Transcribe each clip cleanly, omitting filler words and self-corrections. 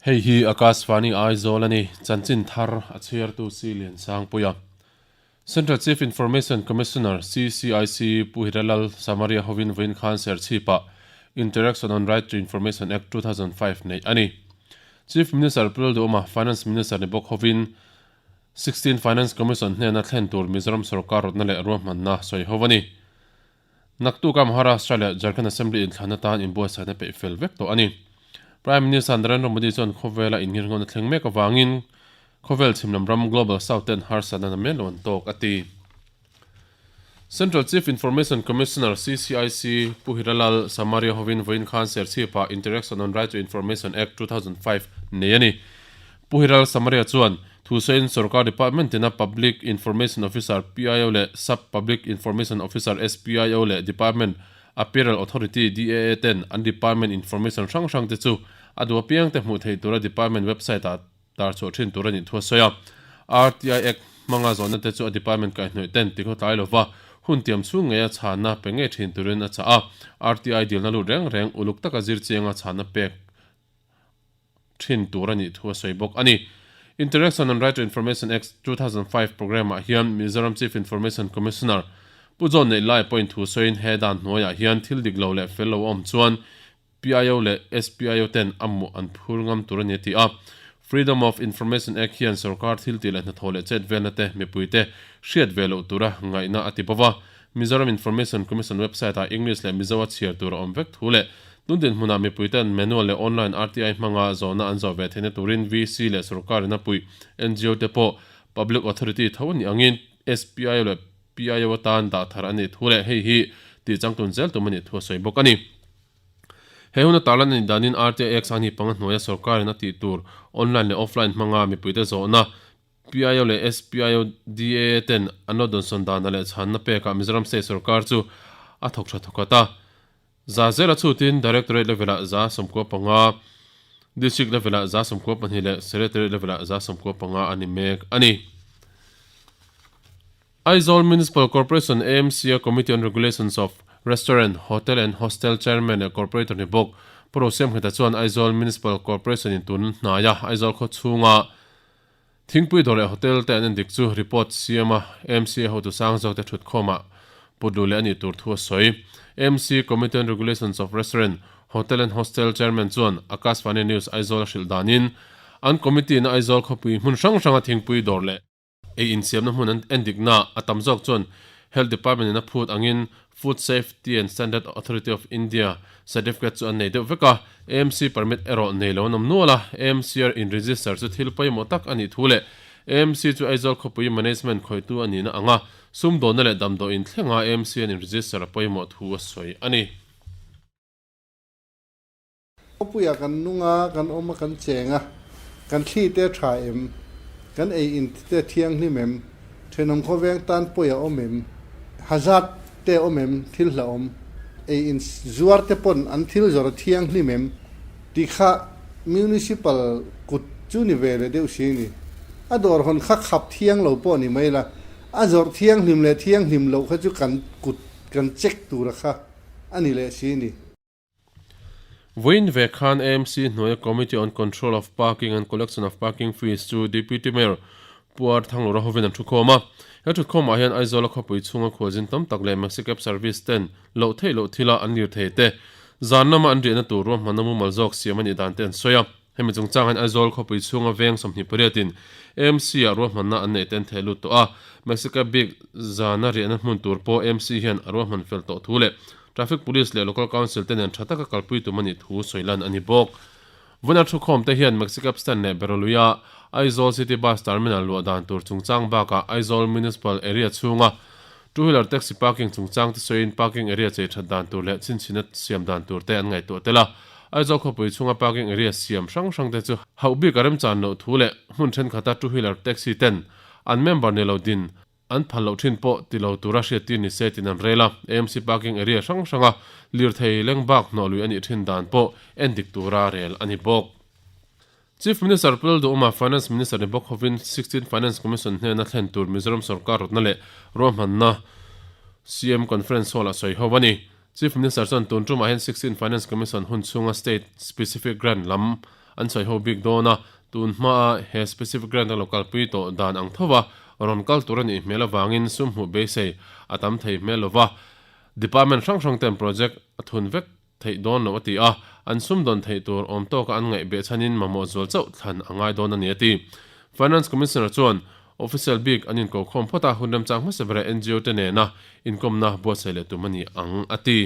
Hei hi Akashvani Aizawl a ni, chanchin thar a chhiartu Si Liansangpuia. Central Chief Information Commissioner, CCIC, Pu Hiralal Samaria hovin vawiin khan Serchhipah Interaction on Right to Information Act 2005 neih a ni. Chief Minister Pu Lalduhoma, Finance Minister ni bawk hovin 16 Finance Commission hnena thlen tur Mizoram sorkar rawtna leh ruahmanna sawi ho a ni. Naktuka Maharashtra leh Jharkhand Assembly inthlan atan inbuatsaihna peih fel vek tawh a ni. Prime Minister Narendra Modi chuan khawvela innghirnghawna thleng mek avangin khawvel chhimlam ram Global South ten harsatna na men lo an tawk a ti. Central Chief Information Commissioner, CCIC, Pu Hiralal Samaria hovin vawiin khan Serchhipah Interaction on Right to Information Act 2005 nei a ni. Pu Hiral Samaria chuan thusawiin sorkar department tina Public Information Officer, PIO, leh Sub Public Information Officer, SPIO, leh Department Apparel Authority, DAA, ten an department information hrang hrang te chu a duh apiang te hmuh theih tura department website ah tar chhuah thin tur a nih thu a sawi a. RTI Act hmanga zawhna te chu a department kaihhnawih ten tikhawtlai lova hun tiam chhung ngeia chhanna pe ngei thin turin a chah a. RTI dilna lut reng reng uluk taka zir chianga chhanna pek thin tur a nih thu a sawi bawk a ni. Interaction on Right to Information Act 2005 programme ah hian Mizoram Chief Information Commissioner Pu John Neihlai pawhin thu sawiin he dan hnuaiah hian thil dik lo leh fel lo a awm chuan PIO leh SPIO ten a muh an phur ngam tur a ni a ti a. Freedom of Information Act hian sorkar thil tih leh hnathawh leh chet velna te mipuite hriat ve loh tura ngaihna a ti bawk a. Mizoram Information Commission website ah English leh Mizo a chhiar tur a awm vek thu leh tun dinhmunah mipuiten manual leh online RTI hmanga zawhna an zawh ve theihna turin VC leh sorkar in a puih NGO te pawh Public Authority tho a nih angin SPIO leh PIO atan dah thar a nih thu leh hei hi tih changtun zel tum a nih thu a sawi bawk a ni. He huna tarlan a nih danin RTIX a ni panga hnuaia sorkar in a tih tur online leh offline hmanga mipuite zawhna PIO leh SPIO DAA ten an lo dawnsawn dana leh chhanna pekah Mizoram State sorkar chu a thawk tha thawkhat a. Za zela chhutin Directorate level-ah 95, District level-ah 92 leh Secretariat level-ah 95 a ni mek a ni. Aizawl Municipal Corporation, AMC, a Committee on Regulations of Restaurant, Hotel and Hostel Chairman leh Corporator ni bawk Pu Rosiamheta chuan Aizawl Municipal Corporation in tun hnaia Aizawl khaw chhunga Thingpui dawr leh hotel te an endik chu report siam a, AMC hotu sang zawk te thutkhawmah put luh leh a nih tur thu a sawi. AMC Committee on Regulations of Restaurant, Hotel and Hostel Chairman chuan Akashvani News Aizawl a hrilh danin, an committee in Aizawl khawpui hmun hrang hranga thingpui dawr leh ei insiamna hmun an endikna a tam zawk chuan Health Department in a phut angin Food Safety and Standard Authority of India certificate chu an nei deuh vek a, AMC permit erawh nei lo an awm nual a, AMC-a in register chu thil pawimawh tak a nih thu leh AMC chu Aizawl khawpui management khawihtu a nihna anga sumdawnna leh damdawiin thlenga AMC an in register a pawimawh thu a sawi a ni. Khawpuiah kan nung a, kan awm a, kan cheng a, kan thli te a tha em? Kan ei in te a thianghlim em? Thenawm khawveng tan pawi a awm em? Hazard te a awm em? Thil hlauhawm ei in zuar te pawn an thil zawr a thianghlim em? Tih kha Municipal kut chu ni ve leh deuh si a ni. A dawr hawn kha khap thiang lo pawh ni mai la, a zawrh thianghlim leh thianghlim loh kha chu kan kut kan check tura kha a ni leh si a ni. Vawiin ve khan AMC hnuaia Committee on Control of Parking and Collection of Parking Fees chu Deputy Mayor Pu R Thanglura hovin an thukhawm a. He thutkhawmah hian Aizawla khawpui chhunga khualzin tam tak leh Maxi Cab Service ten loh theih loh thila an lirthei te zan lama an riahna tur ruahmanna mumal zawk siam a nih dan te an sawi a. Hemi chungchang hian Aizawl khawpui chhunga veng 28 in AMC ah ruahmanna an neih te an theh lut tawh a. Maxi Cab bik zana riahna hmun tur pawh AMC hian a ruahman fel tawh thu leh Traffic Police leh Local Council te nen tha taka kalpui tum a nih thu sawi lan a ni bawk. Vawna thukhawm te hian Maxi Cab Stand leh Beroluia Aizawl City Bus Terminal luah dan tur chungchang bakah Aizawl Municipal Area chhunga Two Wheeler Taxi Parking chungchang te sawiin Parking Area chei that dan tur leh chhinchhina siam dan tur te an ngaihtuah tel a. Aizawl khawpui chhunga Parking Area siam hrang hrang te chu hauh bik a remchan loh thu leh hmun thenkhat Two Wheeler Taxi ten an member ni lo din An phal loh thin pawh ti lo tura hriattir ni se tiin an rel a, AMC parking area hrang hranga lirthei leng bak hnawh lui a nih thin dan pawh en dik tura rel a ni bawk. Chief Minister Pu Lalduhawma, Finance Minister ni bawk hovin 16 Finance Commission hnena thlen tur Mizoram sorkar rawtna leh ruahmanna CM Conference Hall-ah sawi ho a ni. Chief Minister chuan tun tumah hian 16 Finance Commission hun chhunga State Specific Grant lam. an sawi ho bik dawn a, tun hmaa he specific grant a lo kalpui tawh dan ang tho a rawn kal tur a nih hmel avangin sum hmuh beisei a tam thei hmel lo va, department hrang hrang ten project a thun vek theih dawn lo a ti a, an sumdawn theih tur awm tawka an ngaih beh chhanin mamawh zual chauh thlan a ngai dawn a ni a ti. Finance Commissioner chuan Official bik an inkokhawm phawt a, hun remchang hmasa bera NGO te nena inkawmna buatsaih leh tum a ni ang a ti.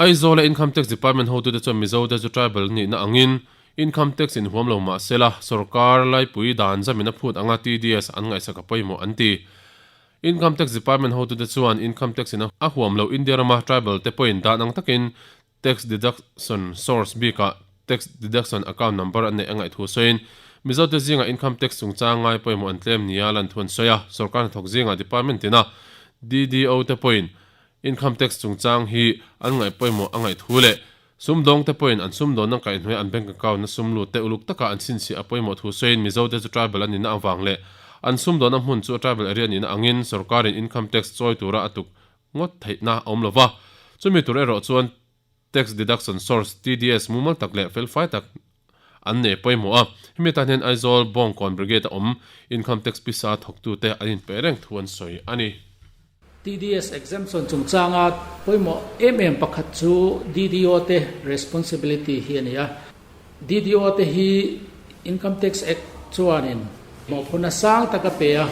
Aizawla Income Tax Department hotute chuan Mizote chu tribal nihna angin Income Tax inhuam lo mah sela, sorkar laipui dan zamin a phut anga TDS an ngaihsak a pawimawh an ti. Income Tax Department hotute chuan Income Tax in a huam loh India rama tribal te pawhin dan ang takin Tax Deduction Source bikah Tax Deduction Account Number an neih a ngaih thu sawiin Mizote zingah Income Tax chungchang ngai pawimawh an tlem nia lan thu an sawi a, sorkar hnathawk zingah Department tina DDO te pawhin Income Tax chungchang hi an ngaih pawimawh a ngaih thu leh sumdawng te pawhin an sumdawnna kaihhnuai an bank account na sum lut te uluk taka an chhinchhiah a pawimawh thu sawiin Mizote chu tribal an nihna avang leh an sumdawnna hmun chu tribal area nihna angin sorkarin Income Tax chawi tura a tuk ngawt theihna a awm lo va, chumi tur erawh chuan Tax Deduction Source, TDS, mumal tak leh felfai tak an nei pawimawh a. Hemi tan hian Aizawl Bawngkawn Brigade a awm Income Tax pisa thawktute an inpeh reng thu an sawi a ni. TDS exemption chungchanga pawimawh em em pakhat chu DDO te responsibility hi a ni a. DDO te hi Income Tax Act chuanin mawhphurhna sang tak a pe a,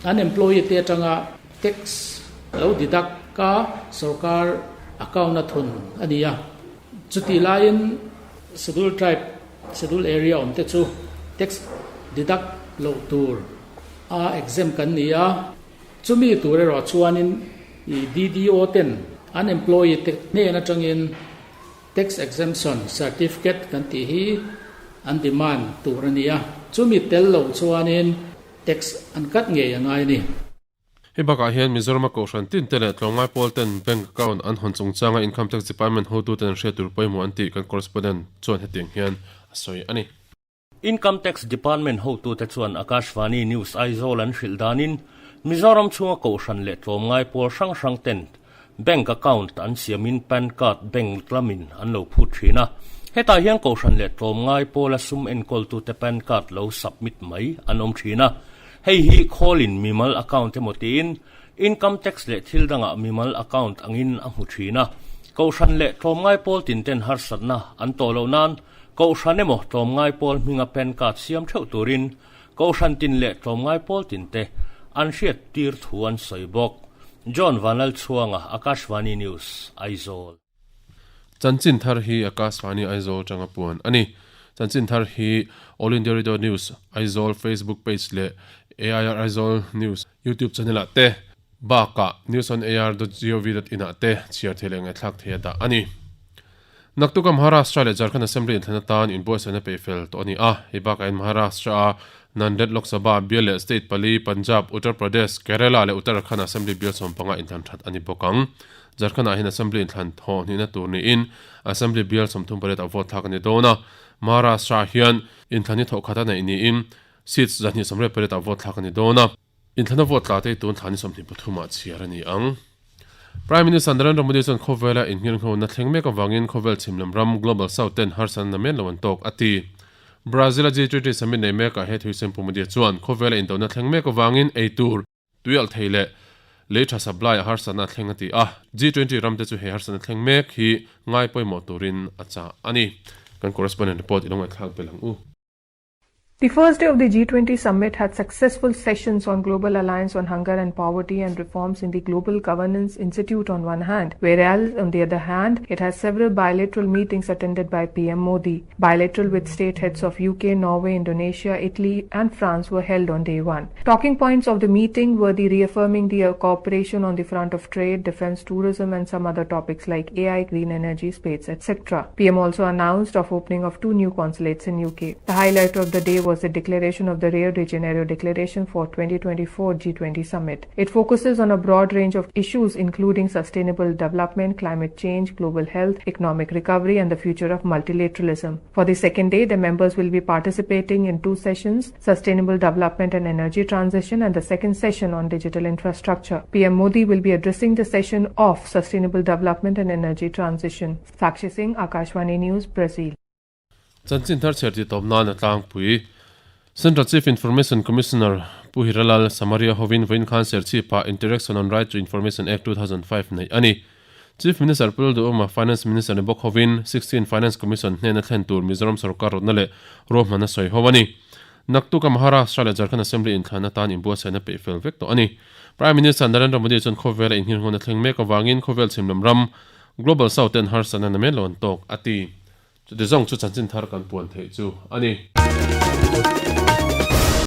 an employee te atanga tax lo deduct ka sorkar account a thun a ni a. Chutih laiin Schedule Tribe, Schedule Area awm te chu tax deduct loh tur a exempt kan ni a. Chumi tur erawh chuanin DDO ten an employee te hnen atangin Tax exemption certificate kan tih hi an demand tur a ni a, chumi tel loh chuanin tax an cut ngei a ngai a ni. Hei bakah hian Mizorama Kohhran tin te leh tlawmngai pawl ten bank account an hawn chungchanga Income Tax Department hotuten an hriat tur pawimawh an tih kan correspondent chuan hetiang hian a sawi a ni. Income Tax Department hotute chuan Akashvani News Aizawl an hrilh danin Mizoram chhunga kohhran leh tlawmngai pawl hrang hrang ten bank account an siamin pan card bank lamin an lo phut thin a. Hetah hian kohhran leh tlawmngai pawla sum enkawltute pan card lo submit mai an awm thin a. Hei hi khawlin mimal account emaw tiin Income Tax leh thil dangah mimal account angin a hmu thin a. Kohhran leh tlawmngai pawl tinten harsatna an tawh loh nan Kohhran emaw tlawmngai pawl hminga pan card siam theuh turin Kohhran tin leh tlawmngai pawl tinte an hriat tir thu an sawi bawk. John Vanlalchhuanga, Akashvani News, Aizawl. Chanchin thar hi Akashvani Aizawl tanga puan a ni. Chanchin thar hi All India Radio News, Aizawl Facebook page leh AIR Aizawl News YouTube channel ah te bakah newsonair.gov.in ah te chhiar thei leh ngaihthlak thei a dah a ni. Naktuka Maharashtra leh Jharkhand Assembly inthlan atan inbuatsaihna peih fel tawh a ni a. Hei bakah hian Maharashtra-a Nanded Lok Sabha bial leh state pali, Punjab, Uttar Pradesh, Kerala leh Uttarakhand Assembly bial sawmpanga inthlan that a ni bawk ang. Jharkhand-ah hian Assembly inthlan thawh hnihna tur niin Assembly bial 38 a vote thlak a ni dawn a. Maharashtra-ah hian inthlan hi thawh khat a neih niin seats 228 a vote thlak a ni dawn a. Inthlana vote tla te hi tun thla ni 23 ah chhiar a ni ang. Prime Minister Narendra Modi chuan khawvela innghirnghona thleng mek avangin khawvel chhim lam ram Global South ten harsatna men lo an tawk a ti. Brazil-a G20 summit nei mekah he thui Sempu Modi chuan khawvela indona thleng mek avangin ei tur, tui alh thei leh lei tha supply a harsatna thleng a ti a. G20 ram te chu he harsatna thleng mek hi ngai pawimawh turin a chah a ni. Kan correspondent report i lo ngaihthlak belh ang u. The first day of the G20 summit had successful sessions on Global Alliance on Hunger and Poverty and reforms in the Global Governance Institute on one hand, whereas on the other hand, it has several bilateral meetings attended by PM Modi. Bilateral with state heads of UK, Norway, Indonesia, Italy and France were held on day one. Talking points of the meeting were the reaffirming the uh, cooperation on the front of trade, defense, tourism and some other topics like AI, green energy, space, etc. PM also announced of opening of two new consulates in UK. The highlight of the day was was the declaration of the Rio de Janeiro Declaration for 2024 G20 Summit. It focuses on a broad range of issues including sustainable development, climate change, global health, economic recovery and the future of multilateralism. For the second day, the members will be participating in two sessions, Sustainable Development and Energy Transition and the second session on Digital Infrastructure. PM Modi will be addressing the session of Sustainable Development and Energy Transition. Sakshi Singh, Akashvani News, Brazil. Chanchin thar chher ti tawp nan a tlangpui. Central Chief Information Commissioner Pu Hiralal Samaria hovin vawiin khan Serchhip-ah Interaction on Right to Information Act 2005 neih a ni. Chief Minister Pu Lalduhoma, Finance Minister ni bawk hovin 16 Finance Commission hnena thlen tur Mizoram sorkar rawtna leh ruahmanna sawi ho a ni. Naktuka Maharashtra leh Jharkhand Assembly inthlan atan inbuatsaihna peih fel vek tawh a ni. Prime Minister Narendra Modi chuan khawvela inngirngawna thleng mek avangin khawvel chhimlam ram Global South ten harsatna na men lo an tawk a ti. Chuti zawng chu chanchin thar kan puan theih chu a ni.